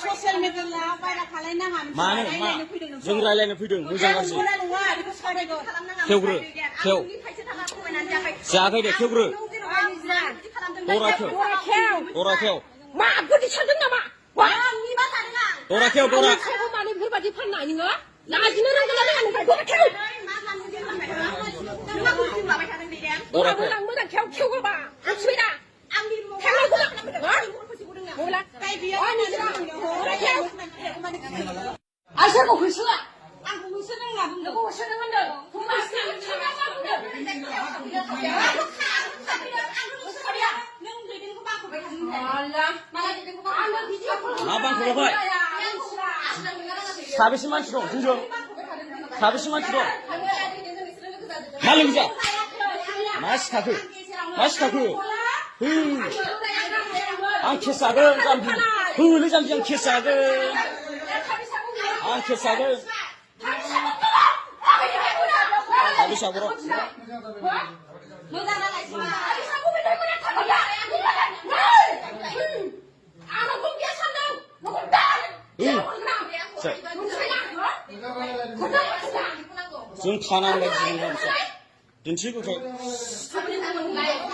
social media बायरा खालायनाङा मानो मा जों रायलायनो फैदों मोजां गाज्रि खेवग्रो खेव जायाखै दे खेवग्रो दरा खेव मा गोदै सानदों नामा दरा खेव दरा मानो बेफोरबायदि फाननाय नोङो लाजिनो रोंगोन ना रोङा नोंलाय दरा खेव मोजां खेव खेवगोबा आं सुइदा आइसोरखौ होसोआ आंखौ होसोदों होनना बुंदों होसोदों होनदों मा बांखौबाय साबेसे मानसि दं बुंदों साबेसे मानसि दं मा लोगोजा मा सिखाखो आं केस जागोन जाम्बि होलै जाम्बि आं केस जागोन साबेसे बर' जों खानांबाय दिन्थि गथाय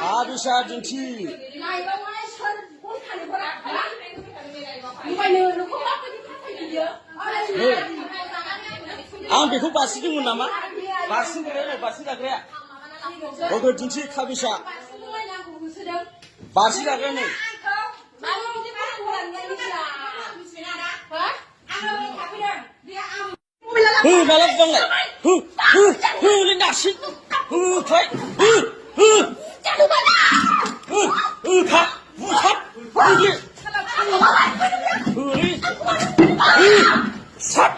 साबेसा दिन्थि आं बेखौ बासिदोंमोन नामा बारसिन जाग्राया गथ'र दिन्थि खाबिसा बारसिन जाग्राया नै माला बुंलाय होलै नारसिन होखाय खा बुथाब होदो होलै साब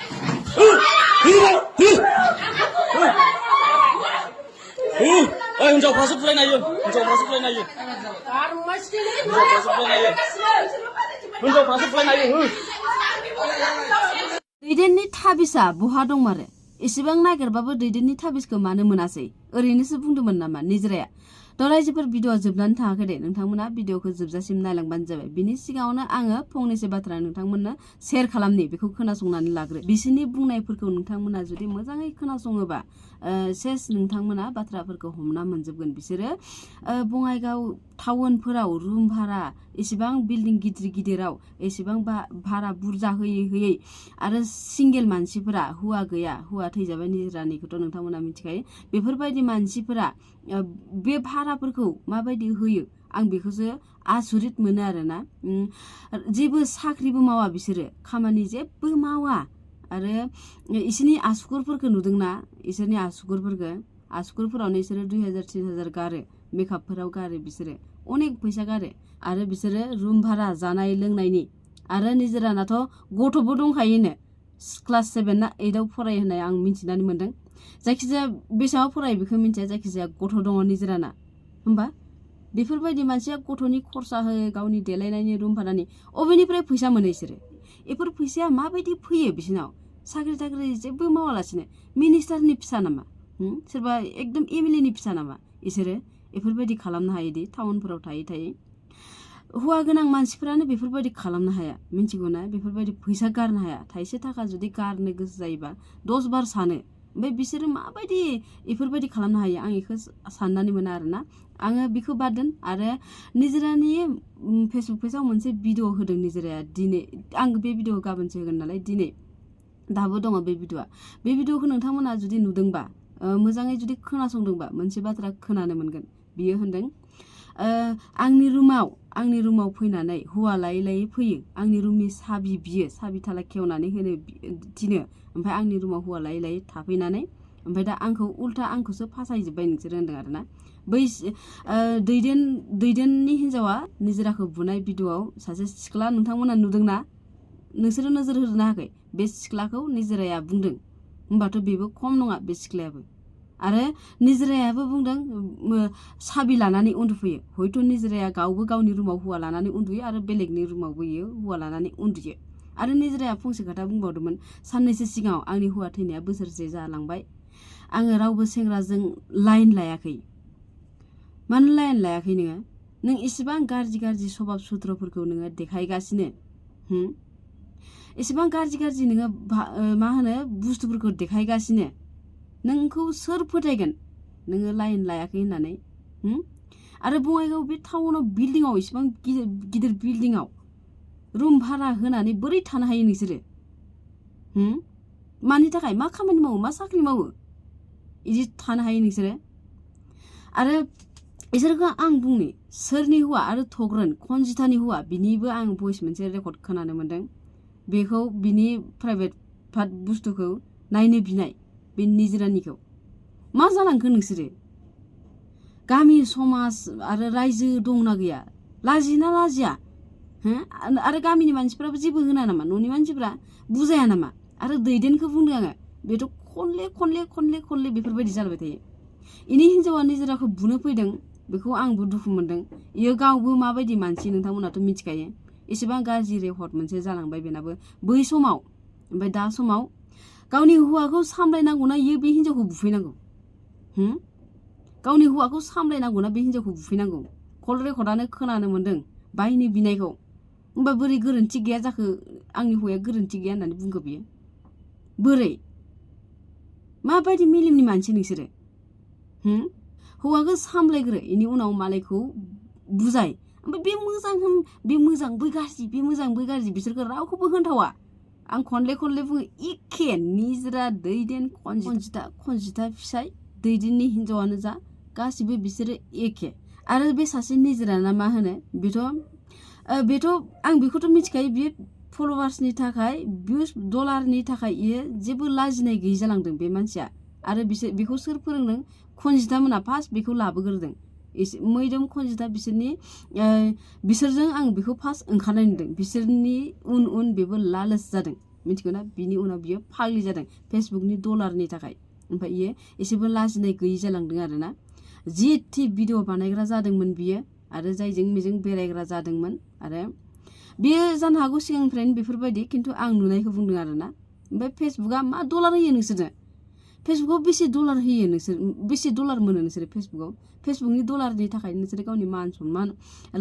हिनजावफ्रासो फुलायनो हायो हिनजावफ्रासो फुलायनो हायो दैदेननि थाबिसा बहा दं मारो एसेबां नागिरबाबो दैदेननि थाबिसखौ मानो मोनासै ओरैनोसो बुंदोंमोन नामा निजराया द रायजोफोर भिडिअ जोबनानै थाङाखै दे नोंथांमोना भिडिअखौ जोबजासिम नायलांबानो जाबाय बिनि सिगाङावनो आङो फंनैसो बाथ्रा नोंथांमोननो शेयार खालामनि बेखौ खोनासंनानै लाग्रो बिसोरनि बुंनायफोरखौ नोंथांमोना जुदि मोजाङै खोनासङोबा सेस नोंथांमोना बाथ्राफोरखौ हमना मोनजोबगोन बिसोरो बङाइगाव टाउनफोराव रुम भारा एसेबां बिल्डिं गिदिराव एसेबां भारा बुरजा होयै आरो सिंगेल मानसिफोरा हुवा गैया हुवा थैजाबाय निजरानिखौथ' नोंथांमोना मिथिखायो बेफोरबायदि मानसिफोरा बे भाराफोरखौ माबायदि होयो आं बेखौसो आसुरित मोनो आरोना जेबो साख्रिबो मावा बिसोरो खामानि जेबो मावा आरो इसोरनि आसुगुरफोरखौ नुदोंना इसोरनि आसुगुरफोरावनो इसोरो 2000-3000 गारो मेकआपफोराव गारो बिसोरो अनेक फैसा गारो आरो बिसोरो रुम भारा जानाय लोंनायनि आरो निजोरानाथ' गथ'बो दंखायोनो क्लास 7 ना 8 आव फराय होननाय आं मिथिनानै मोनदों जायखिजाया बेसेबां फरायो बेखौ मिथिया जायखिजाया गथ' दङ निजोराना होमबा बेफोरबायदि मानसिया गथ'नि खरसा होयो गावनि देलायनायनि रुम भारानि अबेनिफ्राय फैसा मोनो इसोरो बेफोर फैसाया माबायदि फैयो बिसोरनाव साख्रि थाख्रि जेबो मावालासिनो मिनिस्टारनि फिसा नामा सोरबा एकदम एमएलएनि फिसा नामा इसोरो बेफोरबायदि खालामनो हायोदि टाउनफोराव थायै हुवा गोनां मानसिफोरानो बेफोरबायदि खालामनो हाया मिन्थिगौना बेफोरबायदि फैसा गारनो हाया थाइसे थाखा जुदि गारनो गोसो जायोबा 10 बार सानो ओमफ्राय बिसोरो माबायदि बेफोरबायदि खालामनो हायो आं बेखौ साननानै मोना आरोना आङो बेखौ बादों आरो निजोरानि फेसबुक पेजाव मोनसे भिडिअ होदों निजोराया दिनै आं बे भिडिअखौ गाबोनसो होगोन नालाय दिनै दाबो दङ बे भिडिअखौ नोंथांमोना जुदि नुदोंबा मोजाङै जुदि खोनासंदोंबा मोनसे बाथ्रा खोनानो मोनगोन बियो होनदों आंनि रुमाव फैनानै हुवा लायै फैयो आंनि रुमनि साबि बियो साबि थाला खेवनानै होनो थिनो ओमफ्राय आंनि रुमाव हुवा लायै थाफैनानै ओमफ्राय दा आंखौ उल्था आंखौसो फासायजोब्बाय नोंसोर होनदों आरोना बै दैदेननि हिन्जावा निजोराखौ बुनाय भिडिअआव सासे सिख्ला नोंथांमोना नुदोंना नोंसोरो नोजोर होनो हायाखै बे सिख्लाखौ निजोराया बुंदों होमबाथ' बेबो खम नङा बे सिख्लायाबो आरो निजोरायाबो बुंदों साबि लानानै उन्दुफैयो हयथ' निजोराया गावबो गावनि रुमाव हुवा लानानै उन्दुयो आरो बेलेगनि रुमावबो इयो हुवा लानानै उन्दुयो आरो निजोराया फंसे खोथा बुंबावदोंमोन साननैसो सिगाङाव आंनि हुवा थैनाया बोसोरसे जालांबाय आङो रावबो सेंग्राजों लाइन लायाखै मानो लाइन लायाखै नों इसेबां गाज्रि सभाब सुद्रफोरखौ नोङो देखायगासिनो एसेबां गाज्रि नोङो मा होनो बुस्थुफोरखौ देखायगासिनो नोंखौ सोर फोथायगोन नोङो लाइन लायाखै होननानै आरो बङाइगाव बे टाउनाव बिल्डिंआव इसेबां गिदिर बिल्डिंआव रुम भारा होनानै बोरै थानो हायो नोंसोरो मानि थाखाय मा खामानि मावो मा साख्रि मावो इदि थानो हायो नोंसोरो आरो इसोरखौ आं बुंनि सोरनि हौवा आरो थग्रोन खनजिथानि हौवा बिनिबो आं भइस मोनसे रेकर्ड खोनानो मोन्दों बेखौ बिनि प्राइभेट पार्ट बुस्थुखौ नायनो बिनाय बे निजिरानिखौ मा जालांखो नोंसोरो गामि समाज आरो रायजो दंना गैया लाजिना लाजिया आरो गामिनि मानसिफ्राबो जेबो होना नामा न'नि मानसिफ्रा बुजाया नामा आरो दैदेनखौ बुंदों आङो बेथ' खनले बेफोरबायदि जालायबाय थायो इनि हिन्जावा निजिराखौ बुनो फैदों बेखौ आंबो दुखु मोनदों इयो गावबो माबायदि मानसि नोंथांमोनाथ' मिथिखायो एसेबां गाज्रि रेकर्ड मोनसे जालांबाय बेनाबो बै समाव ओमफ्राय दा समाव गावनि हौवाखौ सामलायनांगौना इयो बे हिन्जावखौ बुफैनांगौ गावनि हौवाखौ सामलायनांगौना बे हिन्जावखौ बुफैनांगौ कल रेकर्डआनो खोनानो मोन्दों बायनो बिनायखौ होमबा बोरै गोरोन्थि गैया जाखो आंनि हौवाया गोरोन्थि गैया होननानै बुंखो बियो बोरै माबायदि मेलेमनि मानसि नोंसोरो हौवाखौ सामलायग्रो इनि उनाव मालायखौ बुजाय ओमफ्राय बे मोजां बै गाज्रि बे मोजां बै गाज्रि बिसोरखौ रावखौबो होनथावा आं खनले बुङो एखे निजिरा दैदेन खनजिथा फिसाय दैदेननि हिन्जावानो जा गासिबो बिसोरो एखे आरो बे सासे निजिराना मा होनो बेथ' आं बेखौथ' मिथिखायो बियो फलोवार्सनि थाखाय भिउस डलारनि थाखाय इयो जेबो लाजिनाय गैयि जालांदों बे मानसिया आरो बेखौ सोर फोरोंदों खनजिथा मोना फार्स्ट बेखौ लाबोग्रोदों मैदम खनजिथा बिसोरजों आं बेखौ फार्स्ट ओंखारनाय नुदों बिसोरनि उन बेबो लालस जादों मिथिगौ ना बिनि उनाव बियो फाग्लि जादों फेसबुकनि डलारनि थाखाय ओमफ्राय इयो एसेबो लाजिनाय गैयि जालांदों आरोना जि भिडिअ बानायग्रा जादोंमोन बियो आरो जायजों मेजों बेरायग्रा जादोंमोन आरो बियो जानो हागौ सिगांनिफ्रायनो बेफोरबायदि खिन्थु आं नुनायखौ बुंदों आरोना ओमफ्य फेसबुकआ मा डलार होयो नोंसोरनो फेसबुकआव बेसे डलार होयो नोंसोर बेसे डलार मोनो नोंसोर फेसबुकनि डलारनि थाखाय नोंसोर गावनि मान सनमान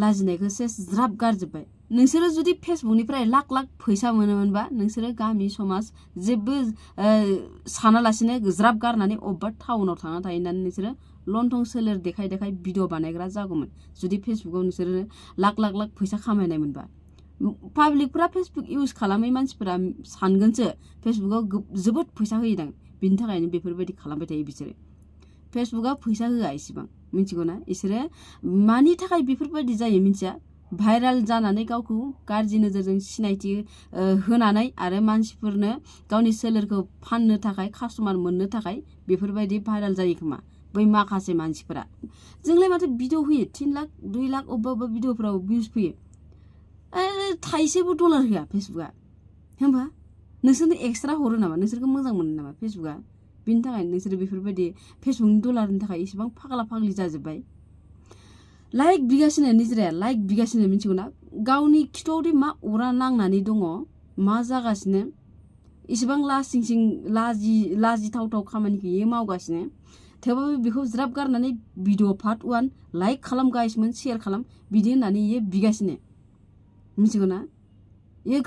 लाजिनायखौ सेस ज्राब गारजोब्बाय नोंसोरो जुदि फेसबुकनिफ्राय लाख फैसा मोनोमोनबा नोंसोरो गामि समाज जेबो सानालासिनो ज्राब गारनानै अबेबा टाउनाव थांना थाहैनानै नोंसोरो लन्थं सोलेर देखाय भिडिअ बानायग्रा जागौमोन जुदि फेसबुकआव नोंसोरो लाख फैसा खामायनाय मोनबा पाब्लिकफ्रा फेसबुक इउज खालामै मानसिफोरा सानगोनसो फेसबुकआव जोबोद फैसा होयोदां बिनि थाखायनो बेफोरबायदि खालामबाय थायो बिसोरो फेसबुकआ फैसा होआ इसेबां मिथिगौ ना इसोरो मानि थाखाय बेफोरबायदि जायो मिथिया भाइराल जानानै गावखौ गाज्रि नोजोरजों सिनायथि होनानै आरो मानसिफोरनो गावनि सोलेरखौ फाननो थाखाय कास्टमार मोननो थाखाय बेफोरबायदि भाइराल जायो खोमा बै माखासे मानसिफोरा जोंलाय माथो भिडिअ होयो 3 लाख 2 लाख अबेबा भिडिअफोराव भिउज फैयो थाइसेबो डलार होआ फेसबुकआ होमबा नोंसोरनो एक्सट्रा हरो नामा नोंसोरखौ मोजां मोनो नामा फेसबुकआ बिनि थाखायनो नोंसोरो बेफोरबायदि फेसबुकनि डलारनि थाखाय इसेबां फाग्लि जाजोब्बाय लाइक बिगासिनो निजिराया लाइक बिगासिनो मिथिगौ ना गावनि खिथुआवदि मा अरा नांनानै दङ मा जागासिनो इसेबां लाजिथावथाव खामानिखौ इयो मावगासिनो थेवबाबो बेखौ ज्राब गारनानै भिडिअ पार्ट 1 लाइक खालाम गाइसमोन शेयार खालाम बिदि होननानै इयो बिगासिनो मिथिगौ ना इयो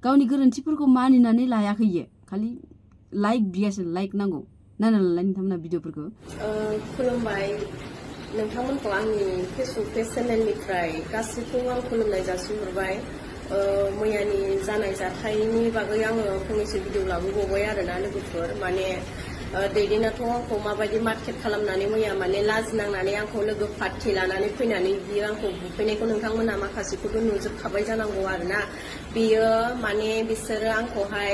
गावनि गोरोन्थिफोरखौ मानिनानै लायाखै इयो खालि लाइक बिगासिनो लाइक नांगौ नायनालाय नोंथांमोना भिडिअफोरखौ खुलुमबाय नोंथांमोनखौ आंनि फेसबुक पेज चेनेलनिफ्राय गासैखौबो आं खुलुमनाय जासिहरबाय मैयानि जानाय जाथायनि बागै आङो फंनैसो भिडिअ लाबोबावबाय आरोना लोगोफोर माने दैदेनाथ' आंखौ माबायदि मार्केट खालामनानै मैया माने लाजिनांनानै आंखौ लोगो पार्टि लानानै फैनानै बियो आंखौ बुफैनायखौ नोंथांमोना माखासेखौथ' नुजोबखाबाय जानांगौ आरोना बियो माने बिसोरो आंखौहाय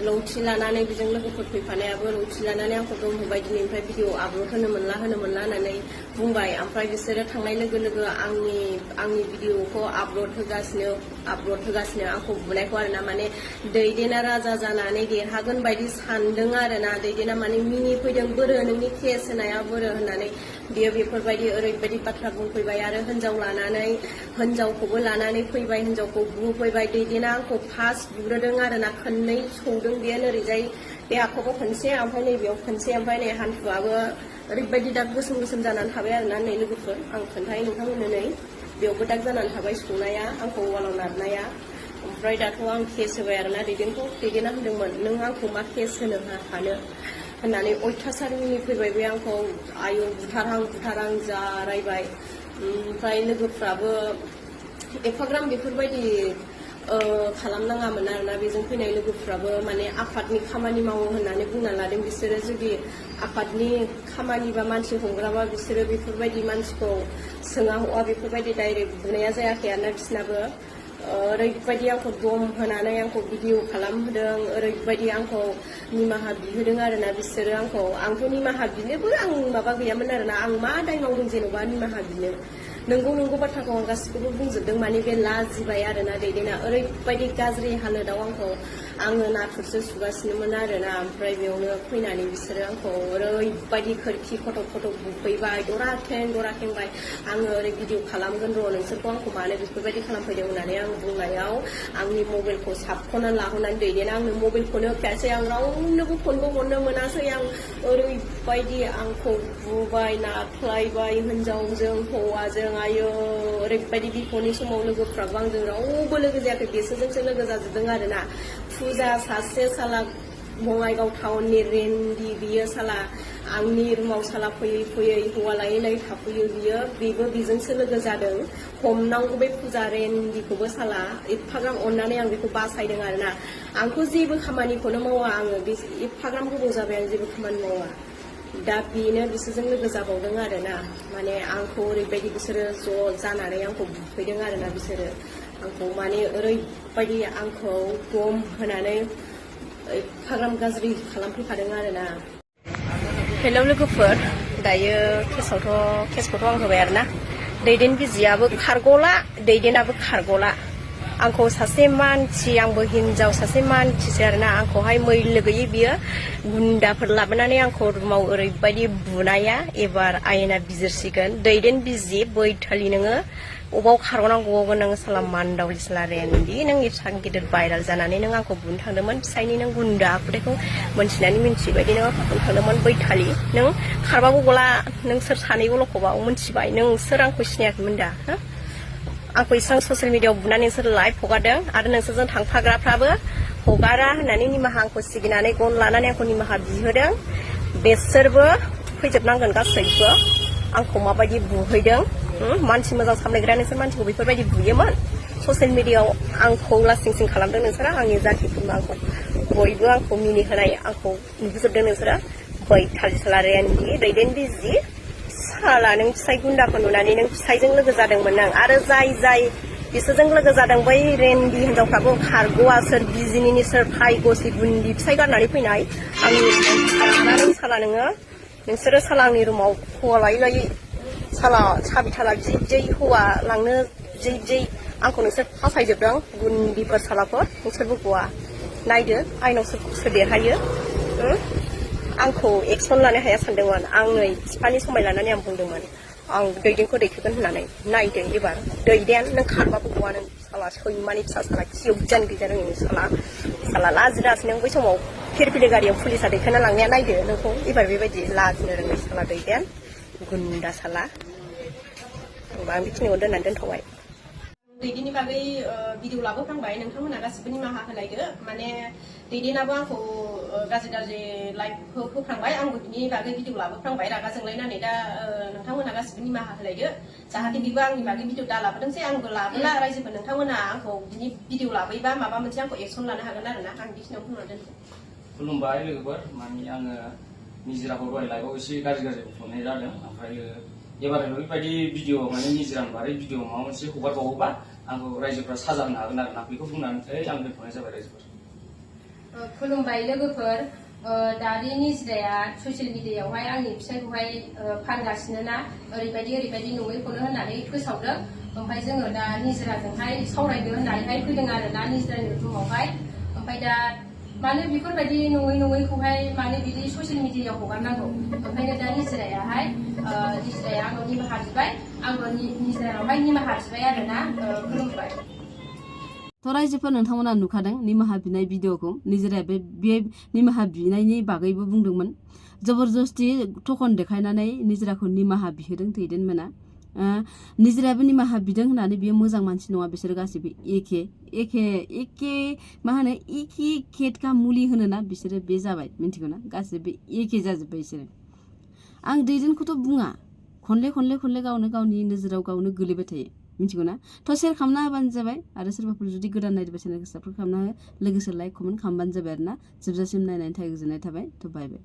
लौथि लानानै बेजों लोगोफोर फैफानायाबो लौथि लानानै आंखौ दमहोबाय दिनैनिफ्राय भिडिअ आपल'ड होनो मोनला होननानै बुंबाय ओमफ्राय बिसोरो थांनाय लोगो लोगो आंनि भिडिअखौ आपल'ड होगासिनो आंखौ बुनायखौ आरोना माने दैदेना राजा जानानै देरहागोन बायदि सानदों आरोना दैदेना माने मिनिफैदों बोरो नोंनि केस होनाया बोरो होननानै बियो बेफोरबायदि ओरैबायदि बाथ्रा बुंफैबाय आरो हिनजावखौबो लानानै फैबाय हिनजावखौ बुफैबाय दैदेना आंखौ फार्स्ट बुग्रोदों आरोना खननै सौदों बेयो ओरैजाय बे आखाइयाव खनसे ओमफ्राय नैबेयाव खनसे ओमफ्राय नै हान्थुआबो ओरैबायदि दाग गोसोम जानानै थाबाय आरोना नै लोगोफोर आं खोन्थायो नोंथांमोननो नै बेयावबो दाग जानानै थाबाय सौनाया आंखौ वालाव नारनाया ओमफ्राय दाथ' आं केस होबाय आरोना दैदेनखौ दैदेना होनदोंमोन नों आंखौ मा केस होनो हानो होननानै अयथासार मिनिफैबाय बे आंखौ आयौ बुथारां जा रायबाय ओमफ्राय लोगोफ्राबो एफाग्राम बेफोरबायदि खालामनाङामोन आरोना बेजों फैनाय लोगोफ्राबो माने आफादनि खामानि मावो होननानै बुंना लादों बिसोरो जुदि आफादनि खामानि बा मानसि हमग्राबा बिसोरो बेफोरबायदि मानसिखौ सोङा हवा बेफोरबायदि डाइरेक्ट बुनाया जायाखै आरोना बिसोरनाबो ओरैबायदि आंखौ दम होनानै आंखौ भिडिअ खालामहोदों ओरैबायदि आंखौ निमाहा बिहोदों आरोना बिसोरो आंथ' निमाहा बिनोबो आं माबा गैयामोन आरोना आं मा दाय मावदों जेन'बा निमाहा बिनो नंगौ बाथ्राखौ आं गासिखौबो बुंजोबदों माने बे लाजिबाय आरोना दैदेना ओरैबायदि गाज्रि हालोदाव आङो नाथुरसो सुगासिनोमोन आरोना ओमफ्राय बेयावनो फैनानै बिसोरो आंखौ ओरैबायदि खोरखि खटक बुफैबाय दराखेंबाय आङो ओरै भिडिअ खालामगोन र' नोंसोरखौ आंखौ मानो बेफोरबायदि खालामफैदों होननानै आं बुंनायाव आंनि मबाइलखौ साबख'नानै लाहोनानै दैदेना आंनो मबाइलखौनो होखायासै आं रावनोबो फनबो हरनो मोनासै आं ओरैबायदि आंखौ बुबाय नाख्लायबाय हिनजावजों हौवाजों आयो ओरैबायदि बिफदनि समाव लोगोफ्राबो आंजों रावबो लोगो जायाखै बिसोरजोंसो लोगो जाजोबदों आरोना फुजा सासे साला बङाइगाव टाउननि रेन्डि बियो साला आंनि रुमाव साला फैयै हौवा लायै थाफैयो बेबो बेजोंसो लोगो जादों हमनांगौ बे फुजा रेन्डिखौबो साला एफाग्राम अननानै आं बेखौ बासायदों आरोना आंथ' जेबो खामानिखौनो मावा आङो एफाग्राम गोबाव जाबाय आं जेबो खामानि मावा दा बेनो बिसोरजों लोगो जाबावदों आरोना माने आंखौ ओरैबायदि बिसोरो ज' जानानै आंखौ बुफैदों आरोना बिसोरो आंखौ माने ओरैबायदि आंखौ दम होनानै एफाग्राम गाज्रि खालामफैखादों आरोना हेलौ लोगोफोर दायो केसखौथ' आं होबाय आरोना दैदेन बिजियाबो खारग'ला दैदेनाबो खारग'ला आंखौ सासे मानसि आंबो हिनजाव सासे मानसिसो आरोना आंखौहाय मैलो गैयै बियो गुन्दाफोर लाबोनानै आंखौ रुमाव ओरैबायदि बुनाया एबार आयेना बिजिरसिगोन दैदेन बिजि बैथालि नोङो अबाव खारग'नांगौ नोङो साला मान्दावलि साला रेन्डि नों एसां गिदिर भाइराल जानानै नों आंखौ बुनो थांदोंमोन फिसायनि नों गुन्दा आखुथायखौ मोनथिनानै मिन्थिबायदि नों आंखौ बुनो थांदोंमोन बैथालि नों खारबाबो गला नों सोर सानैबो लखबाव मिन्थिबाय नों सोर आंखौ सिनायाखैमोन दा आंखौ इसां ससियेल मिडियाआव बुनानै नोंसोर लाइभ हगारदों आरो नोंसोरजों थांफाग्राफ्राबो हगारा होननानै निमाहा आंखौ सिगिनानै गन लानानै आंखौ निमाहा बिहोदों बेसोरबो फैजोबनांगोन गासैबो आंखौ माबायदि बुहैदों मानसि मोजां सामलायग्रा नोंसोर मानसिखौ बेफोरबायदि बुयोमोन ससियेल मिडियाआव आंखौ लासिं खालामदों नोंसोरो आंनि जातिफोरनो आंखौ बयबो आंखौ मिनिहोनाय आंखौ नुजोबदों नोंसोरो बैथालि साला रेन्डि दैदेन बिजि साला नों फिसाय गुन्दाखौ नुनानै नों फिसायजों लोगो जादोंमोन नों आरो जाय बिसोरजों लोगो जादों बै रेन्डि हिनजावफ्राबो खारग'आ सोर बिजिनिनि सोर भायग'सि गुन्दि फिसाय गारनानै फैनाय आंनि साला नोंसोरो साला आंनि रुमाव हौवा लायै साला साबि थाला जै हौवा लांनो जै आंखौ नोंसोर फासायजोबदों गुन्दिफोर सालाफोर नोंसोरबो गवा नायदो आइनाव सोर देरहायो आंखौ एक्सन लानो हाया सानदोंमोन आङै बिफानि समाय लानानै आं बुंदोंमोन आं दैदेनखौ दैखोगोन होननानै नायदो एबार दैदेन नों खारबाबो गवा नों साला सैमानि फिसा साला खियाव गियान गैजा रोङै नों साला लाजिरासै नों बै समाव फिरफिलि गारियाव पुलिसा दैखोना लांनाया नायदो नोंखौ एबार बेबायदि लाजिनो रोङै साला दैदेन गुन्दा साला आं बेखिनिखौ दोननानै दोनथ'बाय दैदेननि बागै भिडिअ लाबोफ्रांबाय नोंथांमोना गासिबो निमाहा होलायदो माने दैदेनाबो आंखौ गाज्रि लाइभ होफ्रांबाय आंबो बिनि बागै भिडिअ लाबोफ्रांबाय रागा जोंलायनानै दा नोंथांमोना गासिबो निमाहा होलायदो जाहाथे बेबो आंनि बागै भिडिअ दा लाबोदोंसै आंबो लाबोला रायजोफोर नोंथांमोना आंखौ बिनि भिडिअ लाबोयोबा माबा मोनसे आंखौ एक्सन लानो हागोन आरोना आं बेखिनियाव बुंनानै दोनदों खुलुमबाय लोगोफोर माने आङो निजिराखौ दहाय लाइभआव एसे गाज्रि बुंनाय जादों ओमफ्राय एबार बेबायदि भिडिअ माने निजिरानि बारै भिडिअ माबा मोनसे हगारबावोबा आंखौ रायजोफ्रा साजा होनो हागोन आरोना बेखौ बुंनानै आं दोनथ'नाय जाबाय रायजोफोर खुलुमबाय लोगोफोर दानि निजिराया ससियेल मिडियायावहाय आंनि फिसायखौहाय फानगासिनो ना ओरैबायदि नङैखौनो होननानै फोसावदों ओमफ्राय जोङो दा निजिराजोंहाय सावरायनो होननानैहाय फैदों आरोना निजिरानि रुमावहाय ओमफ्राय दा मानो बेफोरबायदि नङैखौहाय मानो बिदि ससियेल मिडियायाव हगारनांगौ ओंखायनो दा निजिराया आंनाव निमाहा बिबाय आंबो निजिरानावहाय निमाहा बिबाय आरोना खुलुमबाय थ' रायजोफोर नोंथांमोना नुखादों निमाहा बिनाय भिडिअखौ निजिराया बे निमाहा बिनायनि बागैबो बुंदोंमोन जबरदस्ति थखन देखायनानै निजिराखौ निमाहा बिहोदों दैदेनमोना निजिरायाबो निमाहा बिदों होननानै बियो मोजां मानसि नङा बिसोर गासिबो एखे मा होनो एखे खेटका मुलि होनोना बिसोरो बे जाबाय मिन्थिगौ ना गासिबो एखे जाजोब्बाय बिसोरो आं दैदेनखौथ' बुङा खनले गावनो गावनि नोजोराव गावनो गोलैबाय थायो मिन्थिगौ ना थ' शेयार खालामना होबानो जाबाय आरो सोरबाफोर जुदि गोदान नायदोंबा चेनेलखौ साबस्क्राइब खालामना हो लोगोसे लाइक कमेन्ट खालामबानो जाबाय आरोना जोबजासिम नायनायनि थाखाय गोजोननाय थाबाय थ' बाय बाय